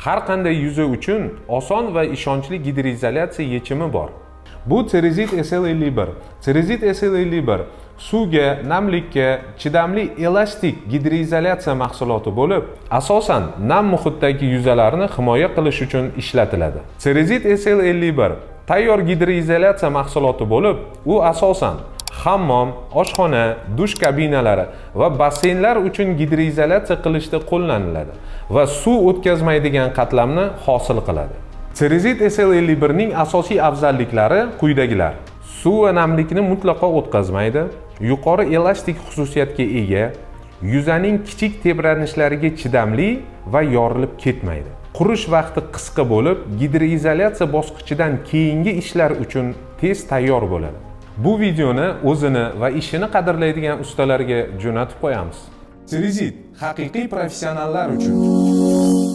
Har qanday yuza uchun oson va ishonchli gidroizolyatsiya yechimi bor. Bu Ceresit SL51. Ceresit SL51 suvga, namlikka chidamli elastik gidroizolyatsiya mahsuloti bo'lib, asosan nam muhitdagi yuzalarni himoya qilish uchun ishlatiladi. Ceresit SL51 tayyor gidroizolyatsiya mahsuloti bo'lib, u asosan hammom, oshxona, dush kabinalari va basseynlar uchun gidroizolyatsiya qilishda qo'llaniladi va suv o'tkazmaydigan qatlamni hosil qiladi. Ceresit SL51 ning asosiy afzalliklari quyidagilar: suv va namlikni mutlaqo o'tkazmaydi, yuqori elastik xususiyatga ega, yuzaning kichik tebranishlariga chidamli va yorilib ketmaydi. Qurish vaqti qisqa bo'lib, gidroizolyatsiya bosqichidan keyingi ishlar uchun tez tayyor bo'ladi. Bu videoni o'zini va ishini qadrlaydigan ustalarga jo'natib qo'yamiz. Ceresit haqiqiy professionallar uchun.